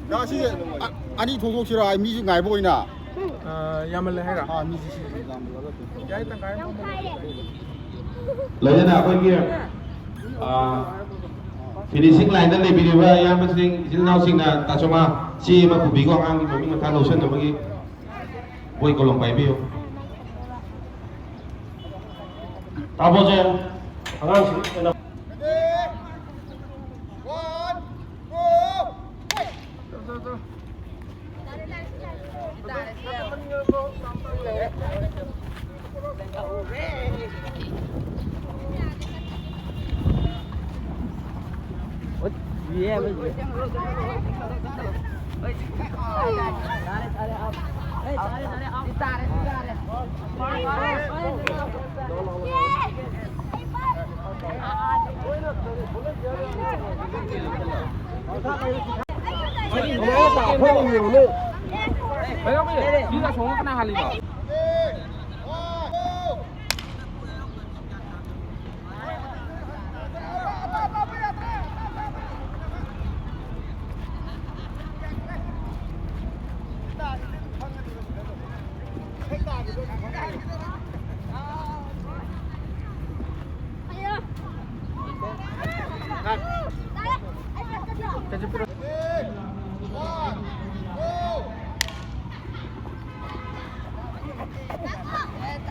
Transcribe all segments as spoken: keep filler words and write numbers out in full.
ꯉꯁꯤ ꯑꯅꯤ ꯊꯣꯛꯇꯣꯛꯁꯤꯔꯣ? ꯑꯩ ꯃꯤꯁꯨ ꯉꯥꯏꯕ ꯑꯣꯏꯅ꯫ ꯑ, ꯌꯥꯝꯃꯜꯂꯦ ꯍꯥꯏꯔꯣ? ꯑꯥ, ꯃꯤꯁꯦ ꯁꯤ ꯌꯥꯝꯃꯜꯂꯒ꯫ ꯌꯥꯏ, ꯇꯪꯈꯥꯏ ꯑꯃ꯫ ꯂꯣꯏꯅꯅ ꯑꯩꯈꯣꯏꯒꯤ, ꯑ, finishing line ꯗ ꯂꯩꯕꯤꯔꯤꯕ ꯏꯌꯥꯝꯕꯁꯤꯡ, ꯏꯆꯤꯜ ꯏꯅꯥꯎꯁꯤꯡꯅ ꯇꯥꯆꯣꯃꯥ ꯆꯦ ꯑꯃ ꯄꯨꯕꯤꯈꯣ, ꯑꯉꯥꯡꯒꯤ ꯃꯃꯤꯡ ꯃꯊꯥ ꯂꯧꯁꯟꯅꯕꯒꯤ꯫ ꯕꯣꯏ ꯀꯣꯂꯣꯝ ꯄꯥꯏꯕꯤꯌꯨ꯫ ꯇꯥꯕ꯭ꯔꯣ ꯆꯦ? ꯑꯉꯥꯡꯁꯤꯡ ꯀꯩꯅꯣꯒꯤ ꯁꯤꯒ ꯁꯣꯝꯒ ꯀꯅꯥ ꯍꯥꯜꯂꯤꯅꯣ?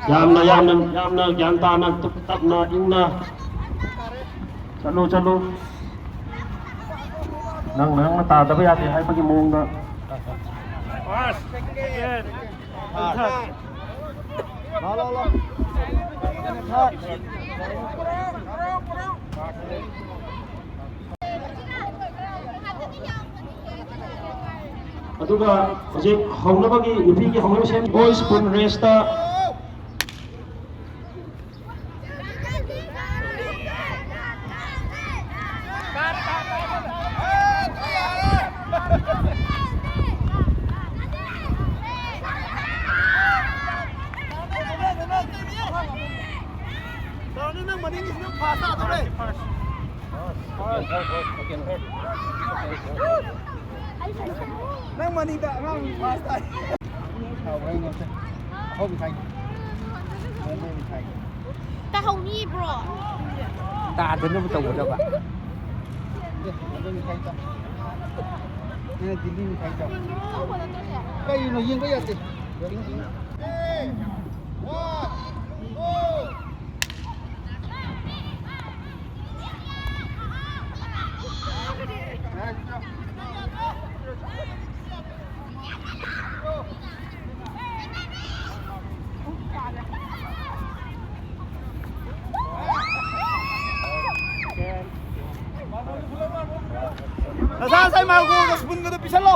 ꯌꯥꯝꯅ, ꯌꯥꯝꯅ, ꯌꯥꯝꯅ ꯒ꯭ꯌꯥꯟ ꯇꯥꯅ, ꯇꯞꯅ, ꯏꯪꯅ꯫ ꯆꯠꯂꯨ, ꯆꯠꯂꯨ꯫ ꯅꯪ, ꯅꯪꯅ ꯇꯥꯗꯕ ꯌꯥꯗꯦ ꯍꯥꯏꯕꯒꯤ ꯃꯑꯣꯡꯗ꯫ ꯑꯗꯨꯒ ꯍꯧꯖꯤꯛ ꯍꯧꯅꯕꯒꯤ, ꯅꯨꯄꯤꯒꯤ ꯍꯧꯅꯕ ꯁꯦꯝ꯫ Boys spoon race ꯇ꯫ ꯅꯪ ꯃꯅꯤꯡꯒꯤꯁꯤꯅ ꯐꯥꯁ ꯇꯥꯗꯧꯔꯦ꯫ ꯅꯪ ꯃꯅꯤꯡꯗ ꯑꯉꯥꯡ ꯄꯥꯁ ꯇꯥꯏ꯫ ꯍꯥꯎꯕ꯭ꯔꯥ ꯌꯦꯡꯉꯣꯁꯦ꯫ ꯑꯍꯧꯕ ꯈꯥꯏꯒꯦ꯫ ꯑꯍꯧꯕ ꯈꯥꯏꯒꯦ꯫ ꯇꯥꯍꯧꯅꯤ, ꯕ꯭ꯔꯣ꯫ ꯇꯥꯗꯅꯕ ꯇꯧꯒꯗꯕ꯫ ꯑꯦ, ꯑꯗꯨ ꯃꯤꯊꯥꯏ ꯆꯥꯎ꯫ ꯅꯪꯅ ꯗꯤꯜꯂꯤ ꯃꯤꯊꯥꯏ ꯆꯥꯎ꯫ ꯀꯩꯅꯣ ꯌꯦꯡꯕ ꯌꯥꯗꯦ꯫ ꯅꯁꯥ ꯅꯁꯥꯒꯤ ꯃꯥꯏꯀ꯭ꯔꯣꯐꯣꯟꯒ ꯁ꯭ꯄꯨꯟꯒꯗꯣ ꯄꯤꯁꯜꯂꯣ꯫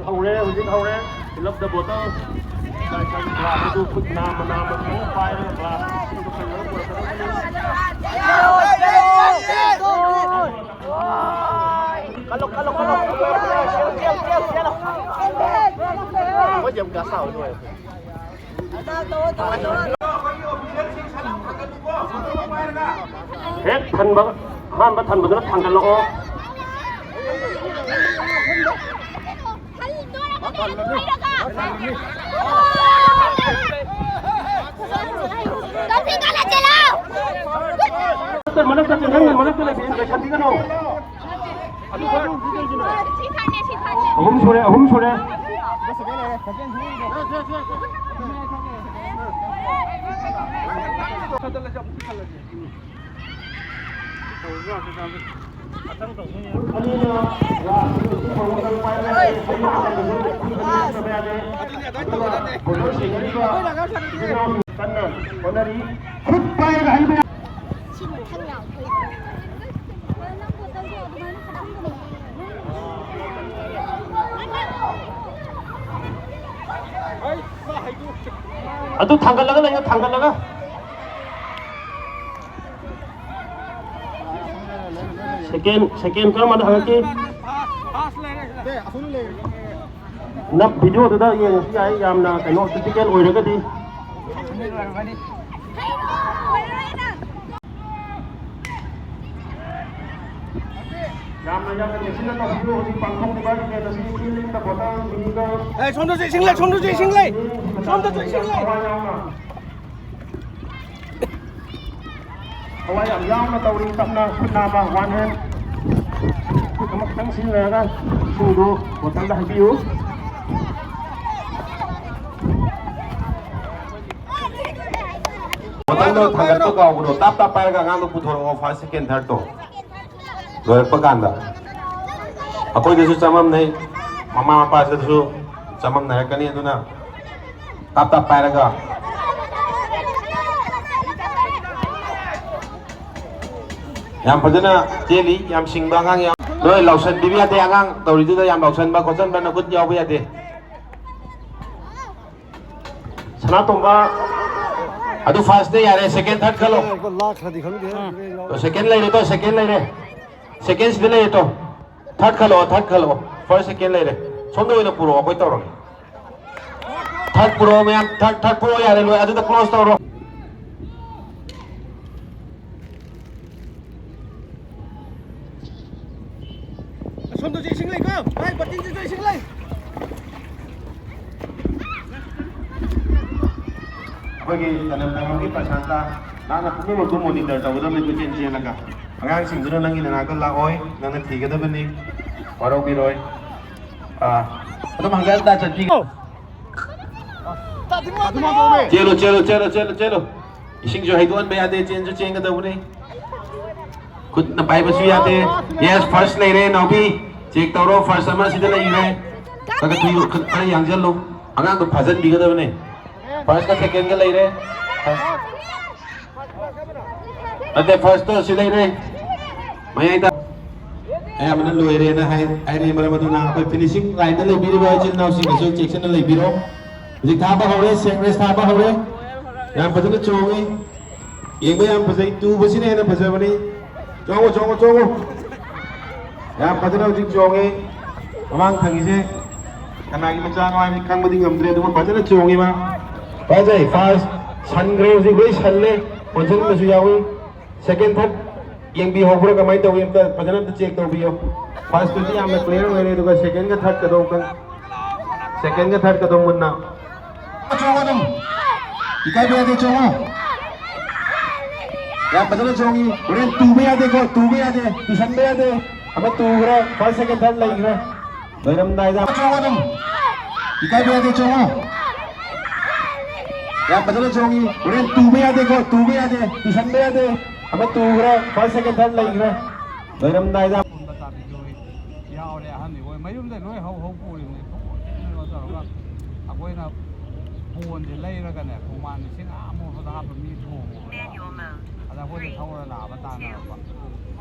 ꯍꯧꯔꯦ, ꯍꯧꯖꯤꯛ ꯍꯧꯔꯦ꯫ Fill up the bottle꯫ Glass ꯑꯗꯨ ꯈꯨꯠ ꯅꯥꯝꯃ ꯅꯥꯝꯃ ꯈꯤꯇꯪ ꯄꯥꯏꯔꯒ ꯒ꯭ꯂꯥꯁ ꯏꯁꯤꯡꯗꯣ ꯀꯩꯅꯣ ꯄꯨꯔꯛꯀꯗꯕꯅꯤ꯫ ꯀꯜꯂꯣ, ꯀꯜꯂꯣ, ꯀꯜꯂꯣ꯫ ꯆꯦꯜꯂꯣ, ꯆꯦꯜꯂꯣ, ꯆꯦꯜꯂꯣ, ꯆꯦꯜꯂꯣ꯫ ꯃꯣꯏꯁꯦ ꯌꯥꯝ ꯒ꯭ꯌꯥꯁ ꯁꯥꯕ ꯅꯨꯡꯉꯥꯏ꯫ ꯍꯦꯛ ꯊꯟꯕ, ꯑꯍꯥꯟꯕ ꯊꯟꯕꯗꯨꯅ ꯊꯥꯡꯒꯠꯂꯛꯑꯣ꯫ ꯃꯅꯥꯛꯇ, ꯅꯪꯅ ꯃꯅꯥꯛꯇ ꯂꯩꯕꯤꯌꯨ, ꯂꯩꯁꯟꯕꯤꯒꯅꯨ꯫ ꯑꯍꯨꯝ ꯁꯨꯔꯦ, ꯑꯍꯨꯝ ꯁꯨꯔꯦ꯫ ꯀꯟꯅ ꯍꯣꯠꯅꯔꯤ꯫ ꯈꯨꯠ ꯄꯥꯏꯔꯒ ꯍꯩꯕ ꯌꯥ- ꯑꯗꯨ ꯊꯥꯡꯒꯠꯂꯒ ꯂꯩꯌꯣ, ꯊꯥꯡꯒꯠꯂꯒ꯫ ꯁꯦꯀꯦꯟ, ꯁꯦꯀꯦꯟ ꯀꯔꯝꯕꯗ ꯍꯪꯉꯛꯀꯦ? ꯅꯞ ꯚꯤꯗꯤꯑꯣꯗꯨꯗ ꯌꯦꯡꯉꯁꯨ ꯌꯥꯏ, ꯌꯥꯝꯅ ꯀꯩꯅꯣ critical ꯑꯣꯏꯔꯒꯗꯤ꯫ ꯌꯥꯝꯅ ꯌꯥꯝꯅ ꯆꯦꯛꯁꯤꯟꯅ ꯇꯧꯕꯤꯌꯨ꯫ ꯍꯧꯖꯤꯛ ꯄꯥꯡꯊꯣꯛꯂꯤꯕ ꯏꯚꯦꯟ ꯑꯁꯤ ꯐꯤꯜ ꯏꯟ ꯗ ꯕꯣꯇꯜ ꯃꯤꯅꯤꯒꯜ ꯑꯦ, ꯁꯣꯝꯗꯁꯨ ꯏꯁꯤꯡ ꯂꯩ, ꯁꯣꯝꯗꯁꯨ ꯏꯁꯤꯡ ꯂꯩ, ꯁꯣꯝꯗꯁꯨ ꯏꯁꯤꯡ ꯂꯩ꯫ ꯊꯋꯥꯏ ꯌꯥꯎꯅ ꯊꯋꯥꯏ ꯌꯥꯝ ꯌꯥꯎꯅ ꯇꯧꯔꯤ꯫ ꯇꯞꯅ ꯈꯨꯠ ꯅꯥꯕ ꯋꯥꯟ ꯍꯦꯟ ꯈꯨꯠ ꯑꯃꯈꯛꯇꯪ ꯁꯤꯖꯤꯟꯅꯔꯒ ꯏꯁꯤꯡꯗꯨ ꯕꯣꯇꯜꯗ ꯍꯩꯕꯤꯌꯨ꯫ ꯕꯣꯇꯜꯗꯣ ꯊꯥꯡꯒꯠꯄ ꯀꯥꯎꯒꯅꯨ꯫ ꯇꯞ ꯇꯞ ꯄꯥꯏꯔꯒ ꯑꯉꯥꯡꯗꯣ ꯄꯨꯊꯣꯔꯛꯑꯣ, ꯐꯥꯔꯁ, ꯁꯦꯀꯦꯟ, ꯊꯥꯔꯠꯇꯣ꯫ ꯂꯣꯏꯔꯛꯄ ꯀꯥꯟꯗ ꯑꯩꯈꯣꯏꯗꯁꯨ ꯆꯃꯝꯅꯩ, ꯃꯃꯥ ꯃꯄꯥꯗꯁꯨ ꯆꯃꯝꯅꯔꯛꯀꯅꯤ꯫ ꯑꯗꯨꯅ ꯇꯞ ꯇꯞ ꯄꯥꯏꯔꯒ ꯌꯥꯝ ꯐꯖꯅ ꯆꯦꯜꯂꯤ, ꯌꯥꯝ ꯁꯤꯡꯕ ꯑꯉꯥꯡ ꯌꯥꯝ꯫ ꯅꯣꯏ ꯂꯥꯎꯁꯟꯕꯤꯕ ꯌꯥꯗꯦ, ꯑꯉꯥꯡ ꯇꯧꯔꯤꯗꯨꯗ ꯌꯥꯝ ꯂꯥꯎꯁꯟꯕ ꯈꯣꯠꯆꯟꯕ ꯅꯈꯨꯠ ꯌꯥꯎꯕ ꯌꯥꯗꯦ꯫ ꯁꯅꯥꯇꯣꯝꯕ, ꯑꯗꯨ ꯐꯥꯔꯁꯅꯦ, ꯌꯥꯔꯦ, ꯁꯦꯀꯦꯟ, ꯊꯥꯔꯠ ꯈꯜꯂꯣ꯫ ꯂꯥꯛꯈ꯭ꯔꯗꯤ ꯈꯪꯗꯦ꯫ ꯇꯣ, ꯁꯦꯀꯦꯟ ꯂꯩꯔꯦ, ꯇꯣ, ꯁꯦꯀꯦꯟ ꯂꯩꯔꯦ꯫ ꯁꯦꯀꯦꯟ ꯁꯤꯗ ꯂꯩꯔꯦ, ꯇꯣ꯫ ꯊꯥꯔꯠ ꯈꯜꯂꯛꯑꯣ, ꯊꯥꯔꯠ ꯈꯜꯂꯛꯑꯣ꯫ ꯐꯥꯔꯁ, ꯁꯦꯀꯦꯟ ꯂꯩꯔꯦ꯫ ꯁꯣꯝꯗ ꯑꯣꯏꯅ ꯄꯨꯔꯛꯑꯣ, ꯑꯩꯈꯣꯏ ꯇꯧꯔꯒꯦ꯫ ꯊꯥꯔꯠ ꯄꯨꯔꯛꯑꯣ, ꯃꯌꯥꯝ, ꯊꯥꯔꯠ, ꯊꯥꯔꯠ ꯄꯨꯔꯛꯑꯣ, ꯌꯥꯔꯦ, ꯂꯣꯏ꯫ ꯑꯗꯨꯗ ꯀ꯭ꯂꯣꯁ ꯇꯧꯔꯣ꯫ ꯑꯁꯣꯝꯗꯁꯨ ꯏꯁꯤꯡ ꯂꯩꯀꯣ꯫ ꯚꯥꯏ, ꯕꯥꯇꯤꯟꯁꯤꯁꯨ ꯏꯁꯤꯡ ꯂꯩ꯫ ꯑꯩꯈꯣꯏꯒꯤ ꯇꯅꯝ ꯊꯥꯕꯝꯒꯤ ꯄ꯭ꯔꯁꯥꯟꯇ, ꯅꯍꯥꯛꯅ ꯄꯨꯝꯅꯃꯛꯇꯨ ꯃꯣꯅꯤꯇꯔ ꯇꯧꯒꯗꯕꯅꯤ, ꯀꯣꯏꯆꯦꯟ ꯆꯦꯜꯂꯒ꯫ ꯑꯉꯥꯡꯁꯤꯡꯗꯨꯅ ꯅꯪꯒꯤ ꯅꯅꯥꯛꯇ ꯂꯥꯛꯑꯣꯏ, ꯅꯪꯅ ꯊꯤꯒꯗꯕꯅꯤ, ꯋꯥꯔꯧꯕꯤꯔꯣꯏ꯫ ꯑꯥ, ꯑꯗꯨꯝ ꯍꯪꯒꯠ ꯍꯟꯗ ꯆꯠꯄꯤꯒ-, ꯆꯦꯜꯂꯨ, ꯆꯦꯜꯂꯨ, ꯆꯦꯜꯂꯨ, ꯆꯦꯜꯂꯨ, ꯆꯦꯜꯂꯨ꯫ ꯏꯁꯤꯡꯁꯨ ꯍꯩꯗꯣꯛꯍꯟꯕ ꯌꯥꯗꯦ, ꯆꯦꯟꯁꯨ ꯆꯦꯟꯒꯗꯧꯕꯅꯤ꯫ ꯈꯨꯠꯅ ꯄꯥꯏꯕꯁꯨ ꯌꯥꯗꯦ꯫ ꯌꯦꯁ, ꯐꯥꯔꯁ ꯂꯩꯔꯦ, ꯅꯥꯎꯕꯤ꯫ ꯆꯦꯛ ꯇꯧꯔꯣ, ꯐꯥꯔꯁ ꯑꯃ ꯁꯤꯗ ꯂꯩꯔꯦ꯫ ꯈꯔ ꯊꯨꯏ-, ꯈꯔ ꯌꯥꯡꯁꯤꯜꯂꯨ꯫ ꯑꯉꯥꯡꯗꯣ ꯐꯥꯖꯤꯟꯕꯤꯒꯗꯕꯅꯦ꯫ ꯐꯥꯔꯁꯀ ꯁꯦꯀꯦꯟꯒ ꯂꯩꯔꯦ꯫ ꯅꯠꯇꯦ, ꯐꯥꯔꯁꯇꯣ ꯁꯤ ꯂꯩꯔꯦ꯫ ꯃꯌꯥꯏꯗ꯫ ꯑꯌꯥꯝꯕꯅ ꯂꯣꯏꯔꯦꯅ ꯍꯥꯏ-, ꯍꯥꯏꯔꯦ꯫ ꯃꯔꯝ ꯑꯗꯨꯅ ꯑꯩꯈꯣꯏ ꯐꯤꯅꯤꯁꯤꯡ ꯂꯥꯏꯟꯗ ꯂꯩꯕꯤꯔꯤꯕ ꯏꯆꯤꯜ ꯏꯅꯥꯎꯁꯤꯡꯅꯁꯨ ꯆꯦꯛꯁꯤꯟꯅ ꯂꯩꯕꯤꯔꯣ꯫ ꯍꯧꯖꯤꯛ ꯊꯥꯕ ꯍꯧꯔꯦ, ꯁꯦꯡ ꯔꯦꯁ ꯊꯥꯕ ꯍꯧꯔꯦ꯫ ꯌꯥꯝ ꯐꯖꯅ ꯆꯣꯡꯉꯤ꯫ ꯌꯦꯡꯕ ꯌꯥꯝ ꯐꯖꯩ꯫ ꯇꯨꯕꯁꯤꯅ ꯍꯦꯟꯅ ꯐꯖꯕꯅꯤ꯫ ꯆꯣꯡꯉꯨ, ꯆꯣꯡꯉꯨ, ꯆꯣꯡꯉꯨ꯫ ꯌꯥꯝ ꯐꯖꯅ ꯍꯧꯖꯤꯛ ꯆꯣꯡꯉꯤ꯫ ꯃꯃꯥꯡ ꯊꯪꯉꯤꯁꯦ ꯀꯅꯥꯒꯤ ꯃꯆꯥꯅꯣ ꯍꯥꯏꯕꯗꯤ ꯈꯪꯕꯗꯤ ꯉꯝꯗ꯭ꯔꯦ, ꯑꯗꯨꯕꯨ ꯐꯖꯅ ꯆꯣꯡꯉꯤ ꯃꯥ꯫ ꯐꯖꯩ꯫ ꯐꯥꯔꯁ ꯁꯟꯈ꯭ꯔꯦ, ꯍꯧꯖꯤꯛ ꯂꯣꯏ ꯁꯜꯂꯦ꯫ ꯑꯣꯟꯁꯤꯟꯕꯁꯨ ꯌꯥꯎꯏ꯫ ꯁꯦꯀꯦꯟ, ꯊꯥꯔꯠ꯫ ꯌꯦꯡꯕꯤꯍꯧꯕ꯭ꯔꯥ ꯀꯃꯥꯏꯅ ꯇꯧꯏ? ꯑꯝꯇ ꯐꯖꯅ ꯑꯝꯇ ꯆꯦꯛ ꯇꯧꯕꯤꯌꯣ꯫ ꯐꯥꯔꯁꯇꯨꯗꯤ ꯌꯥꯝꯅ ꯀ꯭ꯂꯤꯌꯥꯔ ꯑꯣꯏꯔꯦ, ꯑꯗꯨꯒ ꯁꯦꯀꯦꯟꯒ ꯊꯥꯔꯠꯀꯗꯣ ꯑꯃꯨꯛꯇꯪ, ꯁꯦꯀꯦꯟꯒ ꯊꯥꯔꯠꯀꯗꯣ ꯃꯨꯟꯅ꯫ ꯆꯣꯡꯉꯣ ꯑꯗꯨꯝ꯫ ꯏꯀꯥꯏꯕ ꯌꯥꯗꯦ, ꯆꯣꯡꯉꯣ꯫ ꯌꯥꯝ ꯐꯖꯅ ꯆꯣꯡꯉꯤ꯫ ꯍꯣꯔꯦꯟ ꯇꯨꯕ ꯌꯥꯗꯦꯀꯣ, ꯇꯨꯕ ꯌꯥꯗꯦ, ꯇꯨꯁꯟꯕ ꯌꯥꯗꯦ꯫ ꯑꯃ ꯇꯨꯈ꯭ꯔꯦ, ꯐꯥꯔꯁ, ꯁꯦꯀꯦꯟ, ꯊꯥꯔꯠ ꯂꯩꯈ꯭ꯔꯦ꯫ ꯂꯣꯏꯔꯝꯗꯥꯏꯗ꯫ ꯆꯣꯡꯉꯣ ꯑꯗꯨꯝ꯫ ꯏꯀꯥꯏꯕ ꯌꯥꯗꯦ, ꯆꯣꯡꯉꯣ꯫ ꯌꯥꯝ ꯐꯖꯅ ꯆꯣꯡꯉꯤ꯫ ꯍꯣꯔꯦꯟ ꯇꯨꯕ ꯌꯥꯗꯦꯀꯣ, ꯇꯨꯕ ꯌꯥꯗꯦ, ꯇꯨꯁꯟꯕ ꯌꯥꯗꯦ꯫ ꯑꯃ ꯇꯨꯈ꯭ꯔꯦ, ꯐꯥꯔꯁ, ꯁꯦꯀꯦꯟ, ꯊꯥꯔꯠ ꯂꯩꯈ꯭ꯔꯦ꯫ ꯂꯣꯏꯔꯝꯗꯥꯏꯗ꯫ ꯌꯥꯎꯔꯦ ꯑꯍꯟꯗꯤ ꯍꯣꯏ ꯃꯌꯨꯝꯗ ꯂꯣꯏ ꯍꯧ ꯍꯧ ꯄꯨꯔꯤꯕꯅꯤ꯫ ꯀꯩꯅꯣ ꯇꯧꯔꯒ ꯑꯩꯈꯣꯏꯅ ꯕꯣꯟꯁꯦ ꯂꯩꯔꯒꯅꯦ ꯈꯣꯡꯕꯥꯟ ꯏꯁꯤꯡ ꯑꯥ ꯃꯣꯠꯄꯗ ꯍꯥꯞꯄ ꯃꯤ ꯊꯣꯡꯉꯦꯕ꯫ ꯑꯗ ꯑꯩꯈꯣꯏꯗ ꯊꯧꯔ ꯂꯥꯛꯑꯕ ꯇꯥꯟꯅꯔꯛꯄ꯫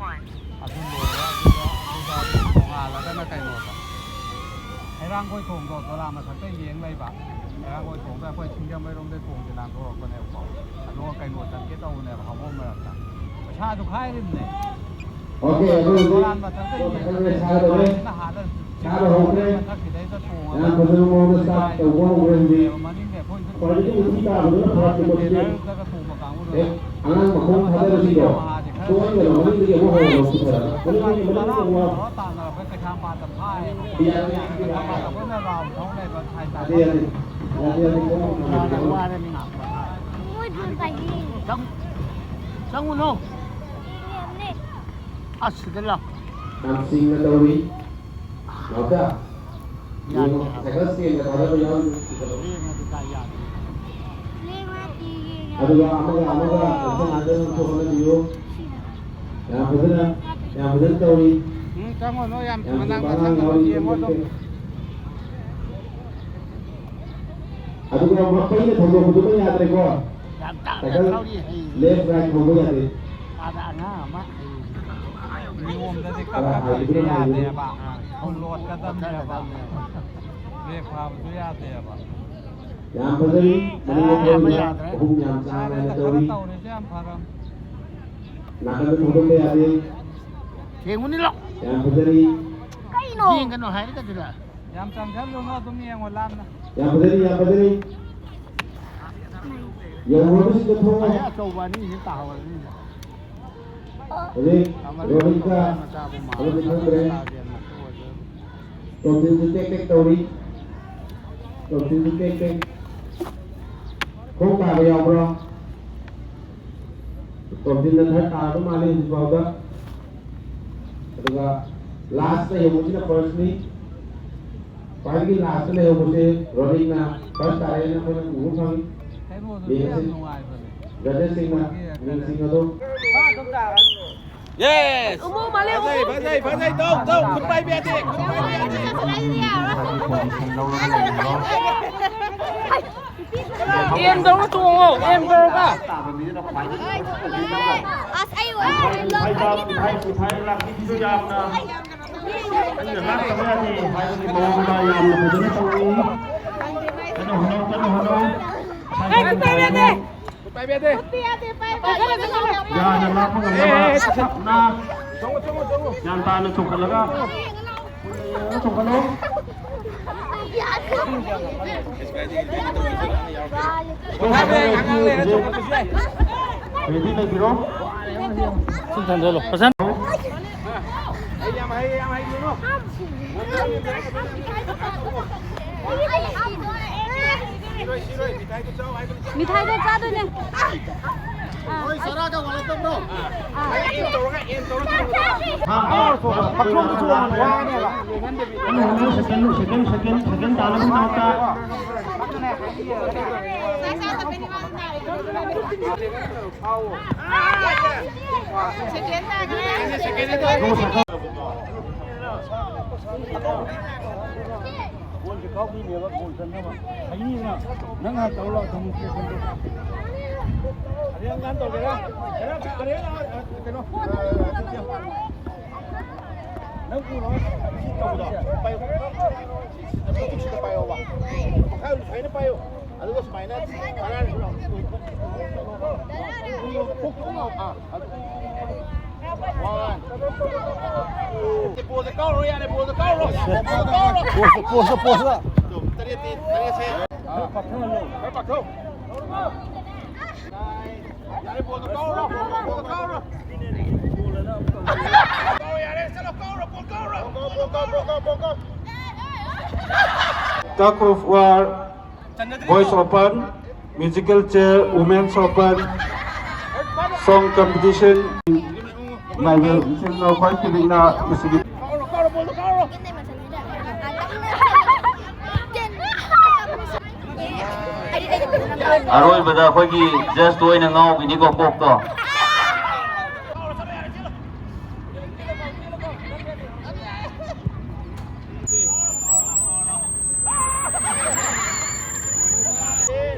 ꯑꯗꯨ ꯂꯣꯏꯔꯦ꯫ ꯑꯗꯨꯒ ꯑꯗꯨꯒ ꯅꯣꯡꯉꯥꯜꯂꯒꯅ ꯀꯩꯅꯣꯗ ꯍꯩꯔꯥꯡꯒꯣꯏ ꯊꯣꯡꯗꯣ ꯗꯣꯂꯥ ꯃꯊꯛꯇ ꯌꯦꯡ ꯂꯩꯕ꯫ ꯍꯩꯔꯥꯡꯒꯣꯏ ꯊꯣꯡꯗ ꯑꯩꯈꯣꯏ ꯁꯤꯡꯖꯃꯩꯔꯣꯝꯗꯩ ꯊꯣꯡꯁꯦ ꯂꯥꯟꯊꯣꯔꯛꯄꯅꯦꯕꯀꯣ꯫ ꯑꯗꯨꯒ ꯀꯩꯅꯣ ꯆꯠꯀꯦ ꯇꯧꯕꯅꯦꯕ ꯍꯧꯕꯝ ꯃꯔꯛꯇ꯫ ꯄꯩꯁꯥꯁꯨ ꯈꯥꯏꯔꯤꯕꯅꯦ꯫ ꯑꯣꯀꯦ, ꯑꯗꯨ ꯍꯧꯖꯤꯛ ꯗꯣꯂꯥꯟ ꯃꯊꯛꯇ ꯌꯦꯡꯉꯒ ꯁꯥꯒꯗꯧꯔꯦ꯫ ꯁꯥꯕ ꯍꯧꯈ꯭ꯔꯦ꯫ ꯃꯊꯛꯁꯤꯗꯩꯗ ꯇꯣꯡꯉꯒ ꯌꯥꯝ ꯐꯖꯕ ꯃꯑꯣꯡꯗ ꯁ꯭ꯇꯥꯔꯠ ꯇꯧꯕ ꯍꯧꯈ꯭ꯔꯦ ꯍꯧꯖꯤꯛ꯫ ꯃꯅꯤꯡꯗ ꯑꯩꯈꯣꯏ ꯈ꯭ꯋꯥꯏꯗꯒꯤ ꯃꯊꯤ ꯇꯥꯕꯗꯨꯅ ꯐꯥꯔꯁ ꯀꯣꯆꯀꯤ ꯍꯦꯛ ꯑꯉꯥꯡ ꯃꯈꯣꯡ ꯊꯥꯗꯕꯁꯤꯡꯗꯣ ꯁꯣꯏꯗꯅ ꯃꯅꯤꯡꯗꯒꯤ ꯑꯃꯨꯛ ꯍꯧꯔꯒ ꯂꯧꯊꯣꯛꯆꯔꯒ ꯃꯅꯤꯡꯗꯒꯤ ꯃꯅꯤꯡꯗꯒꯤ ꯑꯃꯨꯛ ꯌꯥꯗꯦ, ꯌꯥꯗꯦ, ꯌꯥꯗꯦ, ꯌꯥꯗꯦ, ꯌꯥꯗꯦ, ꯈꯣꯡ ꯊꯝꯃꯒ ꯆꯪꯉꯨꯅꯨ꯫ ꯑꯁ, ꯁꯤꯗ ꯂꯥꯎ꯫ ꯌꯥꯝ ꯁꯤꯡꯅ ꯇꯧꯔꯤ꯫ ꯅꯥꯎꯆꯥ, ꯌꯦꯡꯉꯣ, ꯁꯥꯏꯀꯜ ꯁ꯭ꯇꯦꯟꯒ ꯊꯥꯗꯕ ꯌꯥꯎꯔꯤ꯫ ꯑꯗꯨꯒ ꯑꯃꯒ ꯑꯃꯒ ꯅꯛꯁꯤꯟꯅꯗꯅꯕꯁꯨ ꯍꯣꯠꯅꯕꯤꯌꯨ꯫ ꯌꯥꯝ ꯐꯖꯅ, ꯌꯥꯝ ꯐꯖꯅ ꯇꯧꯔꯤ꯫ ꯎꯝ, ꯆꯪꯉꯨꯅꯨ, ꯌꯥꯝ ꯌꯥꯝ ꯃꯅꯥꯛ ꯆꯤꯛꯄ ꯑꯉꯥꯡ ꯅꯛꯁꯟꯒꯅꯨ, ꯌꯥꯎꯔꯤ꯫ ꯌꯦꯡꯉꯣ ꯑꯗꯨꯝ꯫ ꯑꯗꯨꯒ ꯃꯄꯩꯅ ꯊꯧꯗꯣꯛꯄꯗꯨꯃ ꯌꯥꯗ꯭ꯔꯦꯀꯣ꯫ ꯌꯥꯝ ꯇꯥꯡꯅ ꯁꯥꯏꯀꯜ ꯊꯧꯔꯤ ꯍꯩ꯫ ꯂꯦꯐ ꯔꯥꯏꯠ ꯊꯧꯕ ꯌꯥꯗꯦ꯫ ꯑꯥꯗ ꯑꯉꯥꯡ ꯑꯃ ꯍꯩ꯫ ꯅꯤꯌꯣꯝꯗꯗꯤ ꯈꯔ ꯀꯛꯊꯠꯄꯤꯕ ꯍꯥꯏꯕꯗꯨꯅ ꯍꯥꯏꯕꯅꯤ꯫ ꯌꯥꯗꯦꯕ꯫ ꯐꯨꯜ ꯂꯣꯗ ꯀꯗꯝꯅꯦꯕ꯫ ꯕ꯭ꯔꯦꯛ ꯐꯥꯕꯁꯨ ꯌꯥꯗꯦꯕ꯫ ꯌꯥꯝ ꯐꯖꯔꯤ꯫ ꯃꯅꯤꯡꯗ ꯑꯦ, ꯑꯃ ꯊꯧꯔꯤꯕ ꯌꯥꯗ꯭ꯔꯦ꯫ ꯑꯍꯨꯝ ꯌꯥꯝ ꯆꯥꯡ ꯅꯥꯏꯅ ꯌꯥꯔꯦꯗ, ꯈꯔ ꯇꯧꯔꯤ꯫ ꯇꯧꯔꯤꯁꯦ ꯌꯥꯝ ꯐꯔꯕꯅꯤ꯫ ꯅꯥꯀꯟꯗ ꯊꯧꯒꯠꯄ ꯌꯥꯗꯦ꯫ ꯊꯦꯡꯉꯨꯅꯤ ꯂꯥꯎ꯫ ꯌꯥꯝ ꯐꯖꯔꯤ꯫ ꯀꯩꯅꯣ? ꯌꯦꯡꯒꯅꯨ ꯍꯥꯏꯔꯒꯗꯨꯗ꯫ ꯌꯥꯝ ꯆꯪꯁꯜꯂꯨꯅꯨ, ꯑꯗꯨꯝ ꯌꯦꯡꯉꯣ ꯂꯥꯞꯅ꯫ ꯌꯥꯝ ꯐꯖꯔꯤ, ꯌꯥꯝ ꯐꯖꯔꯤ꯫ ꯌꯧꯔꯕꯁꯤꯗ ꯊꯣꯡꯉꯣ꯫ ꯑꯩ ꯑꯆꯧꯕ ꯑꯅꯤꯁꯤ ꯇꯥꯍꯧꯔꯅꯤꯗ꯫ ꯍꯧꯖꯤꯛ ꯔꯣꯕꯤꯟꯒ ꯑꯃꯗꯤ ꯈꯪꯗ꯭ꯔꯦ꯫ ꯇꯣꯝꯊꯤꯟꯁꯨ ꯇꯦꯛ ꯇꯦꯛ ꯇꯧꯔꯤ꯫ ꯇꯣꯝꯊꯤꯟꯁꯨ ꯇꯦꯛ ꯇꯦꯛ꯫ ꯈꯣꯡ ꯇꯥꯕ ꯌꯥꯎꯕ꯭ꯔꯣ? ꯇꯣꯝꯊꯤꯟꯅ ꯊꯥꯔꯠ ꯇꯥꯔꯕ ꯃꯥꯜꯂꯤ ꯍꯧꯖꯤꯛ ꯐꯥꯎꯗ꯫ ꯑꯗꯨꯒ ꯂꯥꯁꯇ ꯌꯧꯕꯁꯤꯅ ꯐꯥꯔꯁꯅꯤ꯫ ꯈ꯭ꯋꯥꯏꯗꯒꯤ ꯂꯥꯁꯇ ꯂꯩꯍꯧꯕꯁꯦ ꯔꯣꯅꯤꯅ ꯐꯥꯔꯁ ꯇꯥꯔꯛꯑꯦꯅ ꯑꯩꯈꯣꯏꯅ ꯎꯕ ꯐꯪꯉꯤ꯫ ꯌꯦꯡꯉꯁꯤ꯫ ꯖꯖꯦꯁꯁꯤꯡꯅ ꯃꯤꯡꯁꯤꯡ ꯑꯗꯨ Yes! ꯎꯃꯨ ꯃꯥꯜꯂꯦ, ꯐꯖꯩ, ꯎꯃꯨ꯫ ꯐꯖꯩ, ꯐꯖꯩ, ꯇꯧ, ꯇꯧ, ꯈꯨꯠ ꯄꯥꯏꯕ ꯌꯥꯗꯦ, ꯈꯨꯠ ꯄꯥꯏꯕ ꯌꯥꯗꯦ꯫ ꯑꯦꯝ ꯇꯧꯔꯒ ꯇꯣꯡꯉꯣ, ꯑꯦꯝ ꯇꯧꯔꯒ꯫ ꯑꯁ, ꯑꯩ ꯑꯣꯏꯔꯗꯤ ꯂꯣꯛ ꯐꯥꯏꯕ, ꯐꯥꯏꯕ, ꯐꯥꯏꯕ ꯂꯥꯛꯄꯤꯁꯤꯁꯨ ꯌꯥꯝꯅ ꯑꯩꯅ ꯂꯥꯛꯇꯕ ꯌꯥꯗꯦ ꯍꯥꯏꯕꯒꯤ ꯃꯑꯣꯡꯗ ꯌꯥꯝꯅ ꯐꯖꯅ ꯇꯧꯏ꯫ ꯀꯟꯅ ꯍꯣꯠꯅꯧ, ꯀꯟꯅ ꯍꯣꯠꯅꯧ꯫ ꯄꯥꯏꯕ ꯌꯥꯗꯦ꯫ ꯄꯥꯏꯕ ꯌꯥꯗꯦ꯫ ꯌꯥꯗ ꯂꯥꯛꯄ ꯉꯝꯅꯕ ꯑꯦ, ꯑꯦ, ꯑꯦ, ꯇꯞꯅ ꯆꯪꯉꯣ, ꯆꯪꯉꯣ, ꯆꯪꯉꯣ꯫ ꯒ꯭ꯌꯥꯟ ꯇꯥꯅ ꯆꯣꯡꯈꯠꯂꯒ ꯆꯣꯡꯈꯠꯂꯣ꯫ ꯄꯣꯊꯥꯕ ꯌꯥꯏ, ꯉꯥꯏꯍꯥꯛ ꯂꯩꯔꯒ ꯆꯣꯡꯈꯠꯄꯁꯨ ꯌꯥꯏ꯫ ꯔꯦꯗꯤ ꯂꯩꯕꯤꯔꯣ꯫ ꯁꯤ ꯊꯥꯡꯖꯜꯂꯣ꯫ ꯐꯖꯅ꯫ ꯑꯩ ꯌꯥꯝ ꯍꯩ, ꯌꯥꯝ ꯍꯩ, ꯌꯦꯡꯉꯣ꯫ ꯁꯤꯔꯣꯏ, ꯁꯤꯔꯣꯏ, ꯃꯤꯊꯥꯏꯗꯣ ꯆꯥꯎ ꯍꯥꯏꯕꯅꯤ, ꯆꯥꯎ꯫ ꯃꯤꯊꯥꯏꯗꯣ ꯆꯥꯗꯣꯏꯅꯦ꯫ ꯑꯥ꯫ ꯅꯣꯏ ꯆꯔꯥꯒ ꯋꯥꯠꯂꯛꯇꯕ꯭ꯔꯣ? ꯑꯥ꯫ ꯑꯦꯝ ꯇꯧꯔꯒ, ꯑꯦꯝ ꯇꯧꯔꯒ꯫ ꯍꯥ, ꯍꯥ, ꯍꯥ꯫ ꯄꯥꯈꯣꯡꯗꯨꯁꯨ ꯌꯥꯝ ꯋꯥꯅꯦꯕ꯫ ꯁꯦꯀꯦꯟ, ꯁꯦꯀꯦꯟ, ꯁꯦꯀꯦꯟ, ꯁꯦꯀꯦꯟ ꯇꯥꯅꯕꯒꯤꯗꯃꯛꯇ꯫ ꯕꯣꯜꯁꯦ ꯀꯥꯎꯗꯣꯏꯅꯦꯕ, ꯒꯣꯜ ꯆꯟꯅꯕ꯫ ꯍꯩꯅꯤꯗꯅ, ꯅꯪ ꯍꯥꯟꯅ ꯇꯧꯔ ꯂꯥꯛꯑꯣ, ꯗꯦꯃꯣꯟꯁꯇ꯭ꯔꯦꯁꯟꯗꯣ꯫ ꯑꯔꯦꯡ ꯍꯥꯟꯅ ꯇꯧꯒꯦꯔꯥ? ꯑꯔꯦꯡ, ꯑꯔꯦꯡ, ꯀꯩꯅꯣ, ꯅꯪ ꯎꯔꯣ, ꯁꯤ ꯇꯧꯕꯗꯣ, ꯄꯥꯏꯌꯣ꯫ ꯁꯤꯗ ꯄꯥꯏꯌꯣꯕ꯫ ꯃꯈꯥ ꯁꯨꯃꯥꯏꯅ ꯄꯥꯏꯌꯣ꯫ ꯑꯗꯨꯒ ꯁꯨꯃꯥꯏꯅ ꯇꯔꯥ꯫ ꯑꯥ, ꯑꯗꯨ꯫ ꯋꯥꯟ꯫ ꯇꯨ꯫ ꯕꯣꯜꯗ ꯀꯥꯎꯔꯣ, ꯌꯥꯔꯦ, ꯕꯣꯜꯗ ꯀꯥꯎꯔꯣ꯫ ꯕꯣꯜꯗ ꯀꯥꯎꯔꯣ꯫ Post, post, post. ꯑꯗꯨꯝ ꯇꯔꯦꯠꯇꯤ, ꯇꯔꯦꯠꯁꯦ꯫ ꯈꯔ ꯄꯥꯛꯊꯧꯍꯜꯂꯣ꯫ ꯈꯔ ꯄꯥꯛꯊꯧ꯫ ꯅꯥꯏꯟ꯫ ꯌꯥꯔꯦ, ꯕꯣꯜꯗ ꯀꯥꯎꯔꯣ, ꯕꯣꯜꯗ ꯀꯥꯎꯔꯣ꯫ Tug of war, boys open, musical chair, women's open, song competition. ꯃꯥꯏꯕ ꯏꯆꯤꯜ ꯏꯅꯥꯎ ꯈ꯭ꯋꯥꯏ ꯄꯤꯛꯅ ꯃꯁꯤꯒꯤ ꯑꯔꯣꯏꯕꯗ ꯑꯩꯈꯣꯏꯒꯤ ꯖꯁꯇꯣ ꯑꯣꯏꯅ ꯉꯥꯎꯈꯤꯅꯤꯀꯣ, ꯀꯣꯛꯇꯣ꯫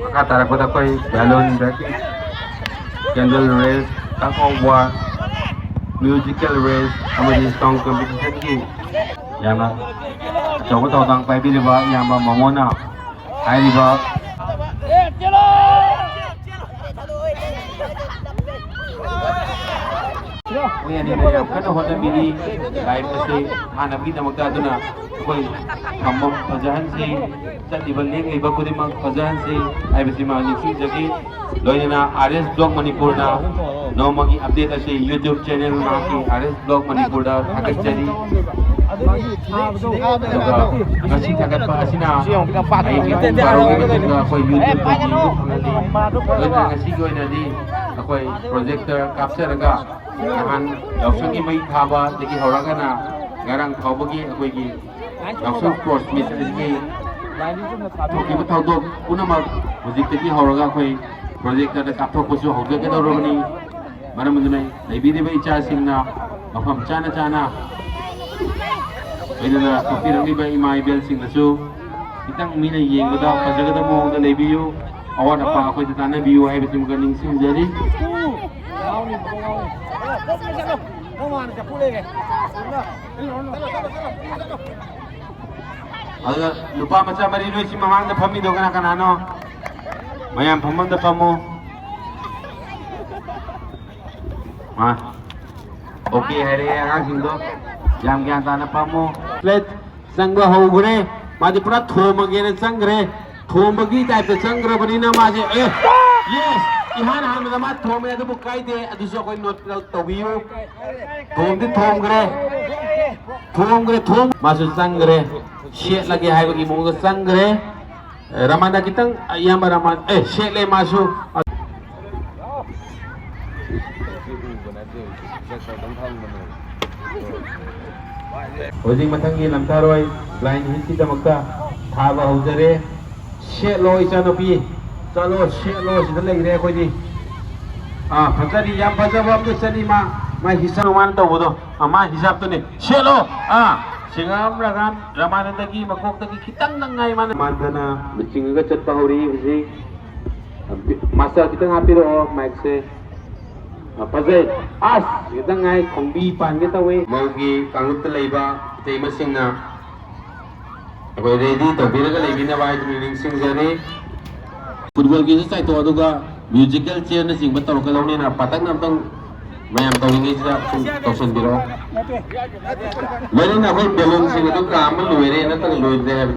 ꯃꯈꯥ ꯇꯥꯔꯛꯄꯗ ꯑꯩꯈꯣꯏ balloon breaking, candle race, tug of war, musical race ꯑꯃꯗꯤ ꯁꯣꯡ ꯀꯝꯄꯤꯇꯤꯁꯟꯒꯤ ꯌꯥꯝꯅ ꯑꯆꯧꯕ ꯊꯧꯗꯥꯡ ꯄꯥꯏꯕꯤꯔꯤꯕ ꯏꯌꯥꯝꯕ ꯃꯣꯃꯣꯅ ꯍꯥꯏꯔꯤꯕ ꯃꯣꯏ ꯑꯅꯤꯅ ꯌꯥꯝ ꯀꯟꯅ ꯍꯣꯠꯅꯕꯤꯔꯤ꯫ ꯂꯥꯏꯐ ꯑꯁꯤ ꯍꯥꯟꯅꯒꯤꯗꯃꯛꯇ꯫ ꯑꯗꯨꯅ ꯑꯩꯈꯣꯏ ꯊꯝꯕꯝ ꯐꯖꯍꯟꯁꯤ, ꯆꯠꯂꯤꯕ ꯂꯦꯡꯂꯤꯕ ꯈꯨꯗꯤꯡꯃꯛ ꯐꯖꯍꯟꯁꯤ ꯍꯥꯏꯕꯁꯤꯃ ꯅꯤꯡꯁꯤꯡꯖꯒꯦ꯫ ꯂꯣꯏꯅꯅ ꯑꯥꯔ ꯑꯦꯁ ꯕ꯭ꯂꯣꯛ ꯃꯅꯤꯄꯨꯔꯅ ꯅꯣꯡꯃꯒꯤ ꯑꯞꯗꯦꯠ ꯑꯁꯤ YouTube ꯆꯦꯅꯦꯜ ꯃꯍꯥꯛꯀꯤ ꯑꯥꯔ ꯑꯦꯁ ꯕ꯭ꯂꯣꯛ ꯃꯅꯤꯄꯨꯔꯗ ꯊꯥꯒꯠꯆꯔꯤ꯫ ꯑꯗꯨꯒ ꯉꯁꯤ ꯊꯥꯒꯠꯄ ꯑꯁꯤꯅ ꯍꯌꯦꯡꯒꯤ ꯄꯨꯡ ꯕꯥꯔꯣꯒꯤ ꯃꯇꯨꯡꯗ ꯑꯩꯈꯣꯏ YouTubeꯇ ꯌꯦꯡꯕ ꯐꯪꯍꯜꯂꯤ꯫ ꯂꯣꯏꯅꯅ ꯉꯁꯤꯒꯤ ꯑꯣꯏꯅꯗꯤ ꯑꯩꯈꯣꯏ ꯄ꯭ꯔꯣꯖꯦꯛꯇꯔ ꯀꯥꯞꯆꯔꯒ ꯅꯍꯥꯟ ꯌꯥꯎꯁꯪꯒꯤ ꯃꯩ ꯊꯥꯕꯗꯒꯤ ꯍꯧꯔꯒꯅ ꯉꯔꯥꯡ ꯐꯥꯎꯕꯒꯤ ꯑꯩꯈꯣꯏꯒꯤ ꯌꯥꯎꯁꯪ ꯁ꯭ꯄꯣꯔꯠꯁ ꯃꯤꯠ ꯑꯁꯤꯒꯤ ꯊꯣꯛꯈꯤꯕ ꯊꯧꯗꯣꯛ ꯄꯨꯝꯅꯃꯛ ꯍꯧꯖꯤꯛꯇꯒꯤ ꯍꯧꯔꯒ ꯑꯩꯈꯣꯏ ꯄ꯭ꯔꯣꯖꯦꯛꯇꯔꯗ ꯀꯥꯞꯊꯣꯛꯄꯁꯨ ꯍꯧꯖꯒꯗꯧꯔꯕꯅꯤ꯫ ꯃꯔꯝ ꯑꯗꯨꯅ ꯂꯩꯕꯤꯔꯤꯕ ꯏꯆꯥꯁꯤꯡꯅ ꯃꯐꯝ ꯆꯥꯅ ꯆꯥꯅ ꯂꯣꯏꯅꯅ ꯊꯣꯛꯄꯤꯔꯛꯂꯤꯕ ꯏꯃꯥ ꯏꯕꯦꯜꯁꯤꯡꯅꯁꯨ ꯈꯤꯇꯪ ꯃꯤꯅ ꯌꯦꯡꯕꯗ ꯐꯖꯒꯗꯕ ꯃꯑꯣꯡꯗ ꯂꯩꯕꯤꯌꯨ, ꯑꯋꯥꯠ ꯑꯄꯥ ꯑꯩꯈꯣꯏꯗ ꯇꯥꯟꯅꯕꯤꯌꯨ ꯍꯥꯏꯕꯁꯤꯃꯒ ꯅꯤꯡꯁꯤꯡꯖꯔꯤ꯫ ꯑꯗꯨꯒ ꯅꯨꯄꯥ ꯃꯆꯥ ꯃꯔꯤ ꯅꯣꯏꯁꯤ ꯃꯃꯥꯡꯗ ꯐꯝꯃꯤꯗꯣ ꯀꯅꯥ ꯀꯅꯥꯅꯣ? ꯃꯌꯥꯝ ꯐꯝꯐꯝꯗ ꯐꯝꯃꯨ꯫ ꯑꯥ, ꯑꯣꯀꯦ ꯍꯥꯏꯔꯛꯑꯦ ꯑꯉꯥꯡꯁꯤꯡꯗꯣ꯫ ꯌꯥꯝ ꯒ꯭ꯌꯥꯟ ꯇꯥꯅ ꯐꯝꯃꯨ꯫ ꯄ꯭ꯂꯦꯠ ꯆꯪꯕ ꯍꯧꯈ꯭ꯔꯦ꯫ ꯃꯥꯗꯤ ꯄꯨꯔꯥ ꯊꯣꯝꯃꯒꯦꯅ ꯆꯪꯈ꯭ꯔꯦ꯫ ꯊꯣꯝꯕꯒꯤ ꯇꯥꯏꯞꯇ ꯆꯪꯈ꯭ꯔꯕꯅꯤꯅ ꯃꯥꯁꯦ, ꯑꯦ, ꯌꯦꯁ! ꯏꯍꯥꯟ ꯍꯥꯟꯕꯗ ꯃꯥ ꯊꯣꯝꯃꯦ, ꯑꯗꯨꯕꯨ ꯀꯥꯏꯗꯦ, ꯑꯗꯨꯁꯨ ꯑꯩꯈꯣꯏ ꯅꯣꯠ ꯇꯧꯕꯤꯌꯨ꯫ ꯊꯣꯝꯗꯤ ꯊꯣꯝꯈ꯭ꯔꯦ꯫ ꯊꯣꯝꯈ꯭ꯔꯦ, ꯊꯣꯝ꯫ ꯃꯥꯁꯨ ꯆꯪꯈ꯭ꯔꯦ꯫ ꯁꯦꯠꯂꯒꯦ ꯍꯥꯏꯕꯒꯤ ꯃꯑꯣꯡꯗ ꯆꯪꯈ꯭ꯔꯦ꯫ ꯑꯦ, ꯔꯃꯥꯟꯗ ꯈꯤꯇꯪ, ꯏꯌꯥꯝꯕ ꯔꯃꯥꯟ, ꯑꯦ, ꯁꯦꯠꯂꯦ ꯃꯥꯁꯨ꯫ ꯍꯧꯖꯤꯛ ꯃꯊꯪꯒꯤ ꯂꯝꯊꯥꯔꯣꯏ blind hitꯀꯤꯗꯃꯛꯇ ꯊꯥꯕ ꯍꯧꯖꯔꯦ꯫ ꯁꯦꯠꯂꯣ ꯏꯆꯥꯅꯨꯄꯤ, ꯆꯠꯂꯣ ꯁꯦꯠꯂꯣ, ꯁꯤꯗ ꯂꯩꯔꯦ ꯑꯩꯈꯣꯏꯗꯤ꯫ ꯑꯥ, ꯐꯖꯔꯤ, ꯌꯥꯝ ꯐꯖꯕ ꯑꯝꯇ ꯆꯠꯂꯤ ꯃꯥ, ꯃꯥ ꯍꯤꯁꯥꯞ ꯃꯥꯅ ꯇꯧꯕꯗꯣ, ꯑꯥ, ꯃꯥ ꯍꯤꯁꯥꯞꯇꯨꯅꯦ꯫ ꯁꯦꯠꯂꯣ꯫ ꯑꯥ, ꯁꯤꯡꯉꯥꯝ ꯔꯒꯥꯟ ꯔꯃꯥꯅꯟꯗꯒꯤ ꯃꯀꯣꯛꯇꯒꯤ ꯈꯤꯇꯪꯗꯪ ꯉꯥꯏ ꯃꯥꯅ꯫ ꯃꯥꯟꯗꯅ ꯆꯤꯡꯉꯒ ꯆꯠꯄ ꯍꯧꯔꯤ ꯍꯧꯖꯤꯛ꯫ ꯃꯥꯁꯇꯔ ꯈꯤꯇꯪ ꯍꯥꯞꯄꯤꯔꯛꯑꯣ ꯃꯥꯏꯛꯁꯦ꯫ ꯑ, ꯐꯖꯩ꯫ ꯑꯁ! ꯈꯤꯇꯪ ꯉꯥꯏ ꯈꯣꯡꯕꯤ ꯄꯥꯟꯒꯦ ꯇꯧꯋꯤ꯫ ꯃꯧꯒꯤ ꯀꯥꯡꯂꯨꯞꯇ ꯂꯩꯕ ꯏꯇꯩꯃꯁꯤꯡꯅ ꯑꯩꯈꯣꯏ ready ꯇꯧꯕꯤꯔꯒ ꯂꯩꯕꯤꯅꯕ ꯍꯥꯏꯗꯨꯅ ꯅꯤꯡꯁꯤꯡꯖꯔꯤ꯫ Footballꯒꯤꯁꯨ ꯆꯥꯏꯊꯣꯛ, ꯑꯗꯨꯒ musical chairꯅꯆꯤꯡꯕ ꯇꯧꯔꯛꯀꯗꯧꯅꯤꯅ ꯄꯥꯇꯛꯅ ꯑꯝꯇꯪ ꯃꯌꯥꯝ ꯇꯧꯔꯤꯉꯩꯁꯤꯗ ꯁꯨꯝ ꯇꯧꯁꯟꯕꯤꯔꯛꯑꯣ꯫ ꯂꯣꯏꯅꯅ ꯑꯩꯈꯣꯏ balloonꯁꯤꯡ ꯑꯗꯨ ꯀꯥꯝꯕ ꯂꯣꯏꯔꯦ ꯅꯠꯇ꯭ꯔꯒ ꯂꯣꯏꯗ꯭ꯔꯦ ꯍꯥꯏꯕ